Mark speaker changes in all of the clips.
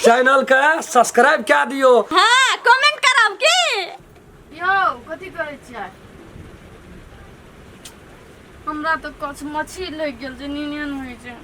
Speaker 1: Channel के subscribe कए दियौ।
Speaker 2: हाँ, कमेंट करब की।
Speaker 3: यौ, कथी करै छियै? हमरा तऽ कछ मछली लागि गेल छै, नीने नहि होइ छै।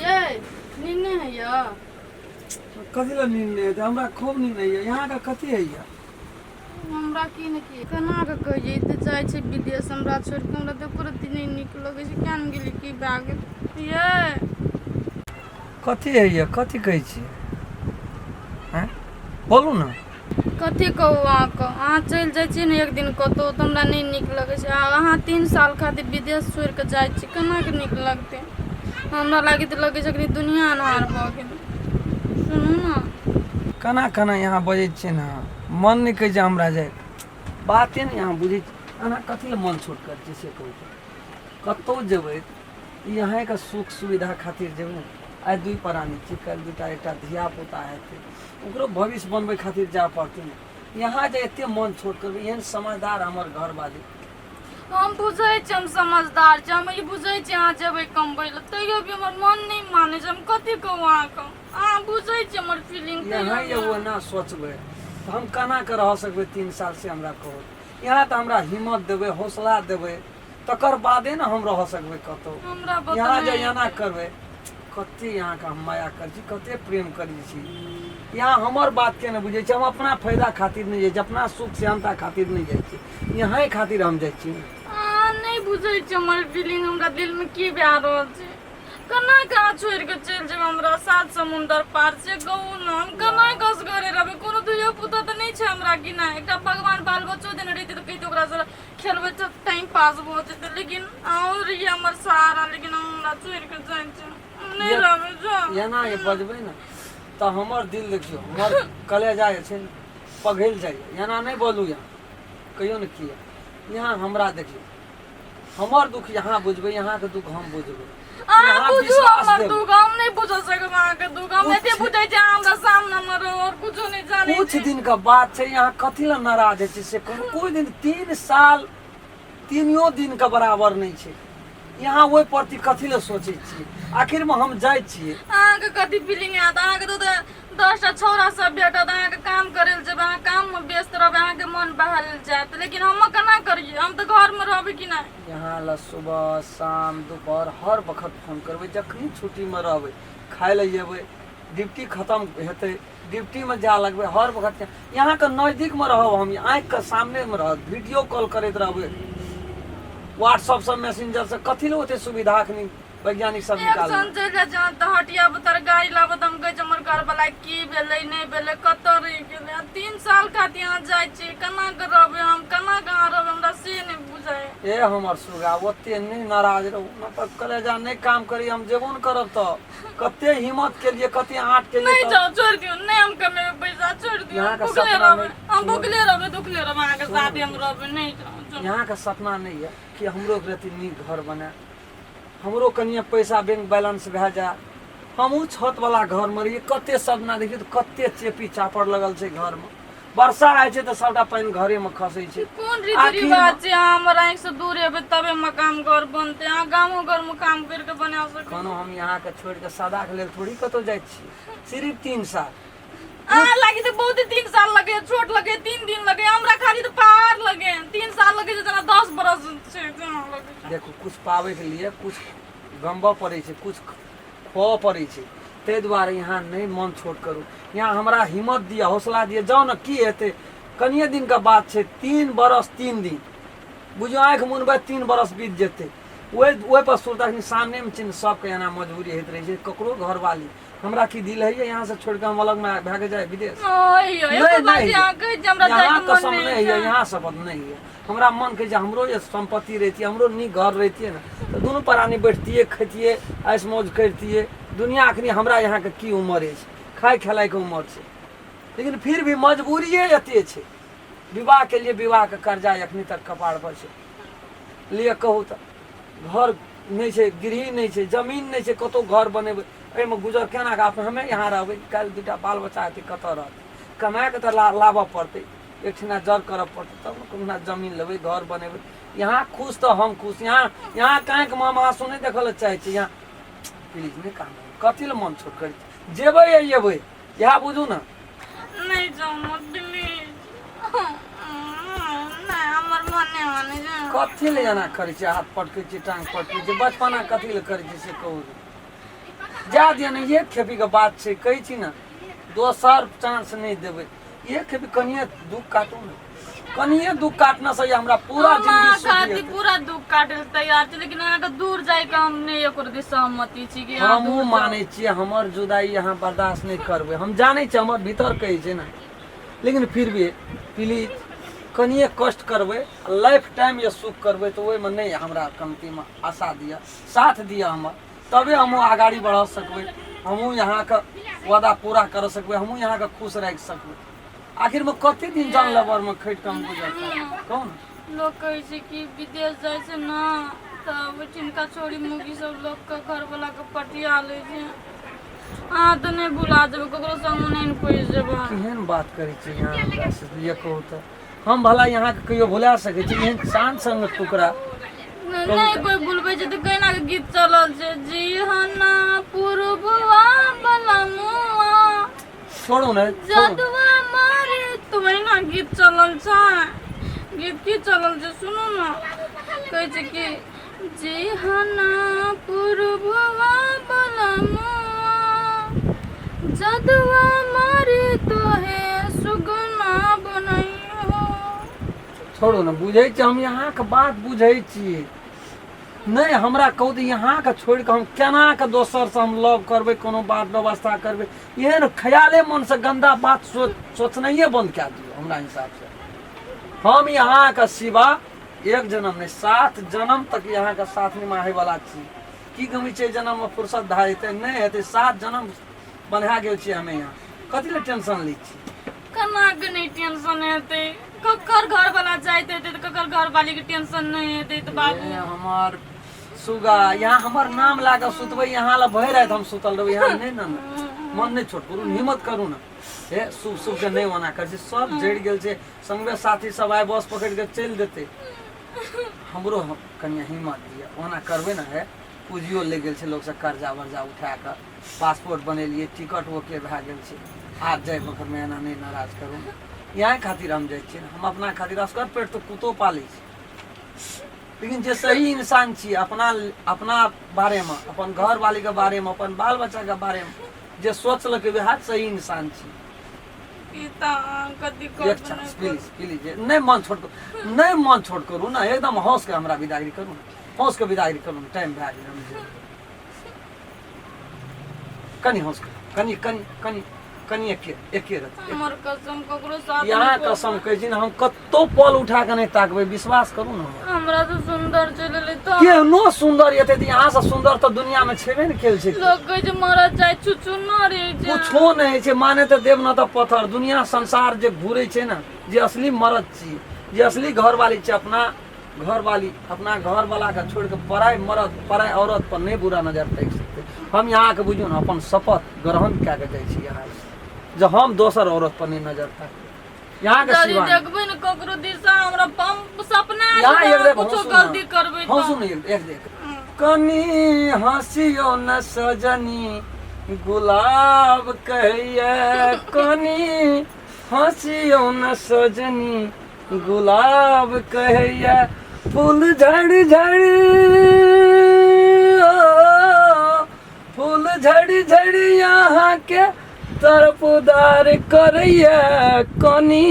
Speaker 3: ये, नींद नहि होइया?
Speaker 1: कथी लए नींद नहि हेतै? हमरा खूब नींद होइया। यहाँके कथी होइया?
Speaker 3: हमरा की ने की केना कऽ कहियै, तऽ जाइ छै विदेश हमरा छोड़ि कऽ, हमरा तऽ एको रत्ती नहि नीक लगै छै। किया ने गेलियै, की भए गेल ये?
Speaker 1: कथी होइया? कथी कहै छियै? आँय, बोलू ने।
Speaker 3: कथी कहू अहाँके, अहाँ चलि जाइ छियै ने एक दिन कतहु तऽ हमरा नहि नीक लगै छै। आ अहाँ 3 साल खातिर विदेश छोड़ि कऽ जाइ छी, केना कऽ नीक लगतै हमरा? लागैत लगै छै अखनी दुनिया अन्हार भऽ गेल। सुनू ने।
Speaker 1: केना केना यहाँ बजै छियै ने, मन नहि कहै छै हमरा जाय बाते नहि यहाँ बुझै छी। एना कथी लए मन छोट करै छियै से कहू तऽ? कतहु जेबै, ई अहाँके सुख सुविधा खातिर जेबै ने। आइ दुइ प्राणी छी, काल्हि दूटा एकटा धिया पुता हेतै, ओकरो भविष्य बनबै खातिर जाय पड़तै ने। यहाँ जे एते मन छोट करबै, एहन समझदार हमर घरवाली।
Speaker 3: हम बुझै छी, हम समझदार छी, हम ई बुझै छी अहाँ जेबै कमबै लए, तैयो भी हमर मन नहि मानै छै। हम कथी कहू अहाँके, अहाँ बुझै छी हमर फीलिंग।
Speaker 1: यहाँ ये ओना सोचबै तऽ हम केना कऽ रह सकबै 3 साल से? हमरा कहू। यहाँ तऽ हमरा हिम्मत देबै, हौसला देबै, तकर बादे ने हम रह सकबै कतहु।
Speaker 3: हमरा
Speaker 1: यहाँ जे
Speaker 3: बतनाइ
Speaker 1: एना करबै, कते यहाँके हम माया करै छी, कते प्रेम करै छी। यहाँ हमर बातके नहि बुझै छी। हम अपना फायदा खातिर नहि जाइ छी, अपना सुख सेहनता खातिर नहि जाइ छी, यहाँ खातिर हम जाइ छी।
Speaker 3: अहाँ नहि बुझै छी हमर फीलिंग, हमरा दिलमे की भए रहल छै। केना कऽ अहाँ छोड़ि कऽ चलि जेबै हमरा सात समुन्दर पार, से कहू ने। हम केना कऽ असगरे रहबै? कोनो धियो पुता तऽ नहि छै हमरा कि नहि? एकटा भगवान बाल बच्चो देने रहितै तऽ कहितै ओकरासँ खेलबै तऽ टाइम पास भऽ जेतै, लेकिन अहूँ रहियै हमर सहारा, लेकिन अहाँ हमरा छोड़ि कऽ जाइ छी, हम नहि रहबै, जाउ।
Speaker 1: एना जे बजबै ने तऽ हमर दिल, देखियौ, हमर कलेजा जे छै ने पघिल जाइए। एना नहि बोलू। यहाँ कहियौ ने, किया यहाँ हमरा देखियौ, हमर दुख यहाँ बुझबै, यहाँके दुख हम बुझबै।
Speaker 3: अहाँ
Speaker 1: यहाँ
Speaker 3: बुझू
Speaker 1: विश्वास
Speaker 3: हमर
Speaker 1: देबै।
Speaker 3: दुख, हम नहि बुझ सकब अहाँके दुख। हम एते बुझै छी, अहाँ हमरा सामने मे रहू और कुछो नहि जानै
Speaker 1: कुछ
Speaker 3: छी।
Speaker 1: दिन के बात छै। यहाँ कथी लए नाराज होइ छै से कहू? कोइ दिन 3 साल तीनियो दिन के बराबर नहि छै। यहाँ ओहि प्रति कथी लए सोचै छियै? आखिरमे हम जाइ छियै।
Speaker 3: अहाँके कथी फीलिंग आयत? अहाँके तऽ 10टा छौड़ा सब भेटत, अहाँके काम करै लए जेबै, अहाँ काममे व्यस्त रहबै, अहाँके मन बहल जायत, लेकिन हम केना करियै? हम तऽ घरमे रहबै कि नहि?
Speaker 1: यहाँ लए सुबह शाम दोपहर हर वक्त फोन करबै। जखनी छुट्टीमे रहबै, खाय लए जेबै, ड्यूटी खतम हेतै, ड्यूटीमे जाय लगबै, हर वक्त यहाँके नजदीकमे रहब, हम आँखिके सामनेमे रहब, वीडियो कॉल करैत रहबै व्हाट्सअपसँ, मैसेंजरसँ। कथी लए ओते सुविधा एखनी वैज्ञानिक सब
Speaker 3: एक
Speaker 1: निकालने?
Speaker 3: संग चलि जाइ छै तऽ हटिया पर तरकारी लाबऽ तऽ हम कहै छी हमर घरवला की भेलै, नहि भेलै, कतऽ रहि गेलै? आ 3 साल खातिर अहाँ जाइ छी, केना कऽ रहबै हम, केना कऽ अहाँ रहबै, हमरा से नहि बुझाइ।
Speaker 1: ए हमर सुगा, ओते नहि नाराज रहू न तऽ कलेजा नहि काम करी। हम जेबो ने करब तऽ कते हिम्मत के लिए, कते आँट के लिए।
Speaker 3: नहि
Speaker 1: तऽ
Speaker 3: जाउ, छोड़ि दियौ, नहि हम कमेबै पैसा, छोड़ि दियौ।
Speaker 1: यहाँके
Speaker 3: भुखले
Speaker 1: सपना
Speaker 3: रहबै।
Speaker 1: नहि-
Speaker 3: हम भुखले रहबै, दुखले रहबै, अहाँके साथे हम रहबै। नहि जाउ, जाउ।
Speaker 1: यहाँके सपना नहि यऽ कि हमरो एक रति नीक घर बने, हमरो कनिए पैसा बैंक बैलेंस भए जाए, हमहूँ छतवला घरमे रहियै। कते सपना देखियौ तऽ कते चेपी चापड़ लगल छै घरमे। वर्षा होइ छै तऽ सबटा पानि घरेमे खसै छै।
Speaker 3: कोन रीति
Speaker 1: आखिर
Speaker 3: रिवाज छै? अहाँ हमर आँखि से दूर हेबै तबे मकान घर बनतै? अहाँ गामो घरमे काम करि कऽ बना सकै।
Speaker 1: कोनो हम यहाँके छोड़ि कऽ सदाके लेल थोड़ी कतहु जाइ छी, सिर्फ 3 साल।
Speaker 3: अहाँ लागी तऽ बहुत 3 साल लगे, छोट लगे, 3 दिन लगे, हमरा खाली तऽ पहाड़ लगे। 3 साल लगे छै जेना 10 बरस छै तेना लगे छै।
Speaker 1: देखू, कुछ पाबैके लिए कुछ गमबऽ पड़ै छै, कुछ खोअ पड़ै छै। ताहि दुआरे यहाँ नहि मन छोट करू। यहाँ हमरा हिम्मत दिअ, हौसला दिअ। जाउ ने, की हेतै? कनिए दिनके बात छै। 3 बरस 3 दिन बुझियौ, आँखि मुनबै 3 बरस बीत जेतै। ओहि पर सुरता अखनी सामनेमे छै ने। सबके एना मजबूरी होइत रहै छै ककरो घरवाली। हमरा की दिल होइए यहाँ से छोड़ि कऽ हम अलगमे भए कऽ जाइ विदेश?
Speaker 3: ओय यौ,
Speaker 1: नहि,
Speaker 3: एको बात
Speaker 1: नहि।
Speaker 3: जे अहाँ कहै छी हमरा
Speaker 1: यहाँ
Speaker 3: जाइके मन
Speaker 1: कसम
Speaker 3: नहि
Speaker 1: नहि होइए।
Speaker 3: छै।
Speaker 1: यहाँ शपथ नहि होइए। हमरा मन कहै छै हमरो जे सम्पत्ति रहितियै, हमरो नीक घर रहितियै ने, तऽ दुनू प्राणी बैठतियै, खैतियै, ऐश मौज करितियै। दुनिया अखनी हमरा यहाँके की उमर अछि? खाय खेलाइके उमर छै, लेकिन फिर भी मजबूरिए एते छै। विवाहके लिए विवाहके कर्जा एखनी तक कपार पर छै। लिए कहू तऽ, घर नहि छै, गृह नहि छै, जमीन नहि छै, कतहु घर बनेबै? एहिमे गुजर केना कऽ हमे यहाँ रहबै? काल्हि दूटा बाल बच्चा हेतै, कतऽ रहतै? कमाए कऽ तऽ लाबऽ पड़तै, एकठिना जर करऽ पड़तै, तब ने कहुना जमीन लेबै, घर बनेबै। यहाँ खुश तऽ हम खुश। यहाँ यहाँ काँखिमे हम आँसू नहि देखऽ लए चाहै छी। यहाँ प्लीज नहि कानू कथी लए मन छोट करै छी जेबै आ एबै इएह बुझू ने
Speaker 3: नहि जाउ ने प्लीज नहि हमर मन नहि मानै छै
Speaker 1: कथी लए एना करै छी हाथ पटकै छी टांग पटकै छी बचपना कथी लए करै छी से कहू जा दिअ ने एक खेपीके बात छै कहै छी ने दोसर चांस नहि देबै एक खेपी कनिए दुख काटू ने कनिए दुख काटना से हमरा पूरा
Speaker 3: हम
Speaker 1: जिंदगी
Speaker 3: अहाँ
Speaker 1: सुखी
Speaker 3: खातिर
Speaker 1: हेतै।
Speaker 3: पूरा दुख काटै लए तैयार छी लेकिन अहाँके दूर जाइके हम नहि एको रति सहमति छी कि अहाँ
Speaker 1: हमहूँ
Speaker 3: दूर जाउ।
Speaker 1: मानै छियै हमर जुदाई अहाँ बर्दाश्त नहि करबै हम जानै छियै हमर भीतर कहै छै ने लेकिन फिर भी प्लीज कनिए कष्ट करबै लाइफ टाइम जे सुख करबै तऽ ओहिमे नहि हमरा कमतीमे आशा दिअ साथ दिअ हमर तबे हमहूँ अगाड़ी बढ़ सकबै हमहूँ अहाँके वादा पूरा कर सकबै हमहूँ अहाँके खुश राखि सकबै आखिरमे कते दिन जान लेबरमे खटि कऽ हम गुजर करब कहू ने
Speaker 3: लोक कहै छै कि विदेश जाइ छै ने तऽ ओहिठिनका छोरी मुगी सब लोकके घरवलाके पटिया लै छै अहाँ तऽ नहि भुला जेबै ककरो संग नहि ने फँसि जेबै
Speaker 1: केहन बात करै छी अहाँ हमरा से ये कहू तऽ हम भला अहाँके कहियो भुला सकै छी एहन चाँद संग टुकड़ा
Speaker 3: नहि कोइ भुलबै छै तऽ केना के गीत चलल छै जी हना पुरबुआ बलमुआ
Speaker 1: छोड़ू ने छोड़ू।
Speaker 3: जदुआ मारे तो वहिना गीत चलल छै गीत की चलल छै सुनू ने कहै छै कि जी हना पुरबुआ बलमुआ जदुआ मारे तोहे सुगना बनैहो
Speaker 1: छोड़ू ने बुझै छी हम अहाँके बात बुझै छी नहि हमरा कहू तऽ अहाँके छोड़ि कऽ हम केना कऽ दोसरसँ हम लव करबै कोनो बात व्यवस्था करबै एहन ख्याले मनसँ गन्दा बात सोचनाइए बन्द कए दियौ हमरा हिसाबसँ हम अहाँके सिवा एक जन्म नहि सात जन्म तक अहाँके साथ निमाहैवला छी की गमी छै जन्ममे फुर्सत भए जेतै नहि हेतै सात जन्म बन्हा गेल छियै हमे यहाँ कथी लए टेंशन लै छी
Speaker 3: केना के नहि टेंशन हेतै ककर घर वाला जाइत हेतै तऽ ककर घर वाली के टेंशन नहि हेतै तऽ बाबू
Speaker 1: ए, हमर सुगा यहाँ हमर नाम लए कऽ सुतबै यहाँ लए भरि राति हम सुतल रहबै यहाँ नहि ने मन नहि छोट करू हिम्मत करू ने हे शुभ शुभ के नहि ओना करै छै सब जड़ि गेल छै संगे साथी सब आइ बस पकड़ि कऽ चलि देतै हमरो कनि हिम्मत दिअ ओना करबै ने हे पूँजियो लागि गेल छै लोकसँ कर्जा वर्जा उठा कऽ पासपोर्ट बनेलियै टिकट ओके भए गेल छै आब जाय बखतमे एना नहि नाराज करू इएह खातिर हम जाइ छियै हम अपना खातिर असगर पेट तऽ कुत्तो पालै छै लेकिन जे सही इंसान छियै अपना अपना बारेमे अपन घरवालीके बारेमे अपन बाल बच्चाके बारेमे जे सोचलकै वएह सही इंसान छियै
Speaker 3: ई तऽ अहाँके दिक्कत
Speaker 1: एक चांस प्लीज प्लीज नहि मन छोट करू नहि मन छोट करू ने एकदम हौस के हमरा विदागरी करू ने हौस के विदागरी करू ने टाइम भए गेल हम जेबै। कनि हौस के कनि कनि कनि कनि एके एके रति
Speaker 3: हमर कसम ककरो साथ
Speaker 1: यहाँ
Speaker 3: नहि
Speaker 1: कसम कहै छी ने हम कतौ पल उठा के नहि ताकबै विश्वास करू ने हमर।
Speaker 3: हमरा से सुंदर चलि एलै तऽ
Speaker 1: केहनो सुन्दर एतै तऽ यहाँ से सुन्दर तऽ दुनिया में छेबे ने केल छै
Speaker 3: लोक कहै छै मरद जाइ छुछुन्नर रहै छै
Speaker 1: कुछो नहि होइ छै माने तऽ देव न तऽ पत्थर दुनिया संसार जे घूरै छै ने जे असली मरद छी जे असली घरवाली छै अपना घरवाली अपना घरवाला के छोड़ि कऽ पराय मरद पराय औरत पर नहि बुरा नजर ताकि सकतै हम यहाँके बुझियौ ने अपन शपथ ग्रहण कए कऽ जाइ छी यहाँ जे हम दोसर औरत पर नहि नजर ताकबै यहाँके
Speaker 3: यदि
Speaker 1: सिवा नहि।
Speaker 3: देखबै ने ककरो दिशा हमरा पंप सपना
Speaker 1: यहाँ एक देख
Speaker 3: कुछो
Speaker 1: हँसू
Speaker 3: गलती
Speaker 1: ने।
Speaker 3: करबै
Speaker 1: हँसू
Speaker 3: तऽ
Speaker 1: ने एक एक देख कनी हँसियो न सजनी गुलाब कहैया कनी हँसियो न सजनी गुलाब कहैया फूल झड़ झड़ ओ, फूल झड़ झड़ अहाँके तरफ उदार करैया कनी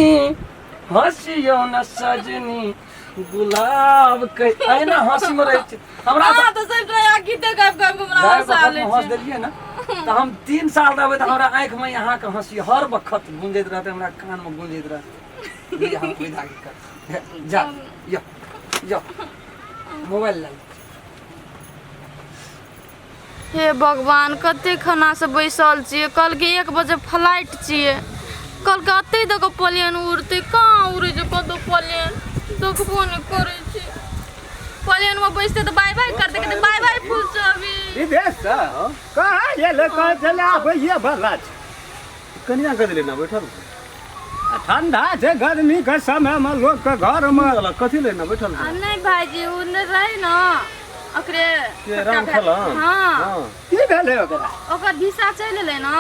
Speaker 1: हँसियो न सजनी गुलाब कह एहिना हँसीमे रहै छै हमरा
Speaker 3: अहाँ तऽ सब नया गीते गाबि गाबि कऽ हमरा
Speaker 1: गाय
Speaker 3: हँसा
Speaker 1: बखत
Speaker 3: लै
Speaker 1: मे हँस
Speaker 3: छी
Speaker 1: देलियै ने तऽ हम 3 साल रहबै तऽ हमरा आँखिमे अहाँके हँसी हर बखत गूंजैत रहतै हमरा कानमे गूंजैत रहतै लिअ, हम विदा कर जा यो यो मोबाइल लऽ लिअ।
Speaker 3: हे भगवान कते खानासँ बैसल छियै कहलकै 1 बजे फ्लाइट छियै कहलकै एतै दऽ कऽ प्लेन उड़तै कहाँ उड़ै छै कतहु प्लेन देखबो नहि करै छै प्लेनमे बैसतै तऽ बाय बाय करतै कहतै बाय बाय फुलचबी
Speaker 4: विदेशसँ कहाँ गेलै कहै छलै आबैए बला छै
Speaker 5: कनिया कथी लेना बैठल
Speaker 4: आ ठंडा छै गर्मीके समयमे लोकके घरमे
Speaker 5: कथी लेना बैठल
Speaker 3: आ नहि भाइजी ओ नहि रहै ने ओकरे
Speaker 5: के
Speaker 3: छोटका
Speaker 5: राम
Speaker 3: भाय-
Speaker 5: खेलन?
Speaker 3: हाँ
Speaker 5: हाँ।
Speaker 4: की भेलै ओकरा?
Speaker 3: ओकर भिसा चलि एलै ने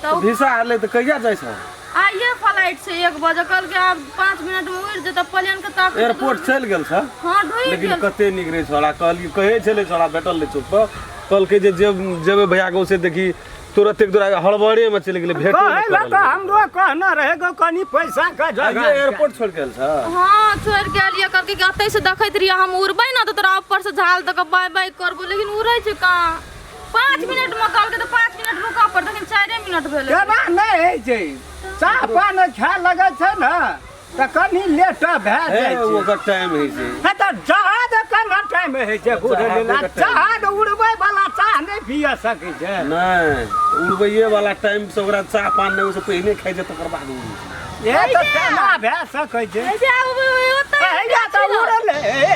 Speaker 3: तऽ
Speaker 5: भिसा एलै तऽ कहिया जाइ छै?
Speaker 3: आइए फ्लाइट छै 1 बजे, कहलकै आब 5 मिनट में उड़ि जेतै प्लेन के ताक।
Speaker 5: एयरपोर्ट चलि गेल छै?
Speaker 3: हाँ, ढुकि
Speaker 5: लेकिन
Speaker 3: गेल।
Speaker 5: कते नीक रहै छौड़ा, कहलियै कहै छलै छौड़ा भेटल रहै चौक पर, कहलकै जे जेबै भैया गाँव से देखी तुरत एक दूरा हड़बड़े में चलि गेलै, भेटो
Speaker 4: कहै
Speaker 5: नहि
Speaker 4: लए
Speaker 5: करल।
Speaker 4: तऽ हमरो कहने रहै गो कनि पैसा के
Speaker 5: आइये
Speaker 4: जोगाड़।
Speaker 5: एयरपोर्ट छोड़ि गेल छै?
Speaker 3: हाँ, छोड़ि के एलियै। कहलकै कि एतै से देखैत रहियै, हम उड़बै ने तऽ तोरा ऊपर से झाल दऽ कऽ बाय बाय करबो, लेकिन उड़ै छै कहाँ? 5 मिनट में कहलकै तऽ 5 मिनट रुकऽ पड़तै, लेकिन 4 मिनट भेलै।
Speaker 4: केना नहि होइ छै, चाह पान खाय लगै छै ने तऽ कनि लेट भए
Speaker 5: हे
Speaker 4: जाइ छै।
Speaker 5: ओकर टाइम होइ छै।
Speaker 4: हे तऽ जहाज केना टाइम होइ छै बुढ़
Speaker 5: जहाजके
Speaker 4: लेला?
Speaker 5: टाइम।
Speaker 4: जहाज उड़बै वाला चाह नहि पिय सकै छै।
Speaker 5: नहि, उड़बैये वाला टाइम से ओकरा चाह पान नहि, ओहिसँ पहिने खाइ छै तकर बाद उड़ै छै।
Speaker 4: हे तऽ केना भए सकै छै?
Speaker 3: ऐसे आब ओतै
Speaker 4: हैया तऽ उड़ल,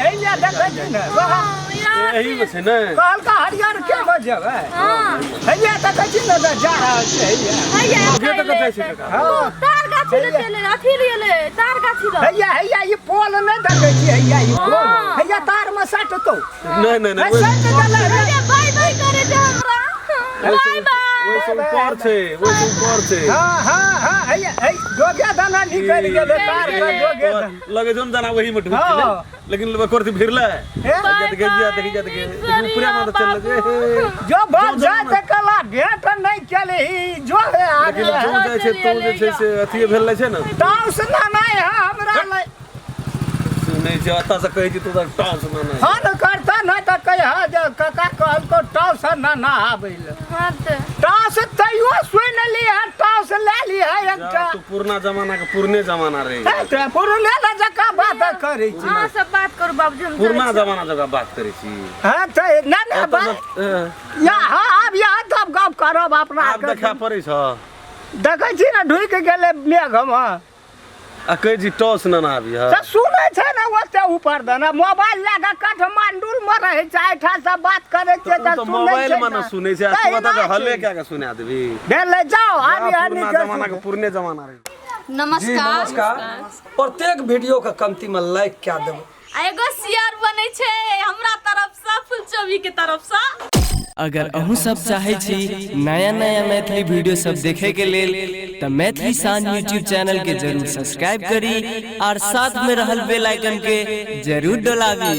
Speaker 4: हैया देखै छी ने, वाह।
Speaker 5: एही मे छै ने।
Speaker 4: कहलका हरियर के बजेबै।
Speaker 3: हाँ।
Speaker 4: हैया देखै छी ने, तऽ जा रहल छै हैया।
Speaker 3: हैया।
Speaker 5: आगे तक जाइ छै काका?
Speaker 4: हाँ।
Speaker 3: तार गाछी ले चलि एलै, अथी ले एलै, तार गाछी लग।
Speaker 4: हैया हैया ई पोल नहि देखै छी, हैया ई पोल।
Speaker 3: हाँ।
Speaker 4: हैया तार मे सटतौ।
Speaker 5: नहि नहि नहि,
Speaker 4: सटि गेलै रे।
Speaker 3: हैया बाय बाय करे छै हमरा, बाय बाय।
Speaker 5: ओहिसँ ऊपर छै, ओहिसँ ऊपर छै।
Speaker 4: हाँ हाँ हाँ, हैया है जोगे दाना निकलि गेलै तार के जोगे दाना।
Speaker 5: लगे जोन दाना वही में ढुक
Speaker 4: हाँ।
Speaker 5: गेलै, लेकिन ओकर भिरलै।
Speaker 4: हे?
Speaker 5: देखे जा, देखे जा, देखे ऊपरे में तऽ चल लगे।
Speaker 4: जो बात जाय तऽ कला भेंट नहि केलही जो हे आगे।
Speaker 5: लेकिन जो जाइ छै तो जे छै से अथिए भेल रहै छै ने।
Speaker 4: टाउस ना नहि है हमरा लै।
Speaker 5: सुनै छै ओतऽ से कहै छी तू तऽ टाउस ना नहि।
Speaker 4: फोन करता नहि तऽ कहिह जे काका कहलको टाउस ना ना आबै लए।
Speaker 3: हाँ तऽ
Speaker 4: टाउस तैयो सुनि लिह, टाउस लए लिह एकटा।
Speaker 5: तू पुरना जमाना के पुरने जमाना रहे।
Speaker 4: हे तऽ पुरने ने जकाँ बात करै छी।
Speaker 3: अहाँ सब बात करू बाबूजी, हम जाइ
Speaker 5: पुरना
Speaker 3: छी।
Speaker 5: जमाना जकाँ बात करै छी।
Speaker 4: हाँ तऽ नहि नहि
Speaker 5: ओतऽ
Speaker 4: बात
Speaker 5: से,
Speaker 4: या हाँ, आब यहाँ तब गप करब अपना।
Speaker 5: आब देखा पड़ै छ?
Speaker 4: देखै छी ने, ढुकि गेलै मेघमे।
Speaker 5: आ कहै छी टॉस ना आबी है।
Speaker 4: तऽ सुनै छै ने ओते ऊपर दना, मोबाइल लए कऽ काठमांडू मे रहै छै, एहिठाम से बात करै छियै
Speaker 5: ओ
Speaker 4: तऽ
Speaker 5: तऽ
Speaker 4: सुनै
Speaker 5: मोबाइल
Speaker 4: छै
Speaker 5: मे ने सुनै छै, आ तू
Speaker 4: तहिना
Speaker 5: ओतऽ से हल्ले
Speaker 4: छै।
Speaker 5: कए के सुना देबही।
Speaker 4: भेलै, जाओ आब यहाँ
Speaker 5: पुरना
Speaker 4: नीके
Speaker 5: जमाना के पुरने जमाना रहे।
Speaker 1: जी।
Speaker 3: नमस्कार।
Speaker 1: नमस्कार। प्रत्येक वीडियो के कमती में लाइक कए देबै
Speaker 3: आ एगो शेयर बनै छै हमरा तरफसँ, फुलचोबी के तरफसँ।
Speaker 6: अगर अहूँ सब चाहै छी नया नया मैथिली वीडियो सब देखे के लेल तऽ मैथिली शान यूट्यूब चैनल के जरूर सब्सक्राइब करी और साथ में रहल बेल आइकन के जरूर डोलाबी।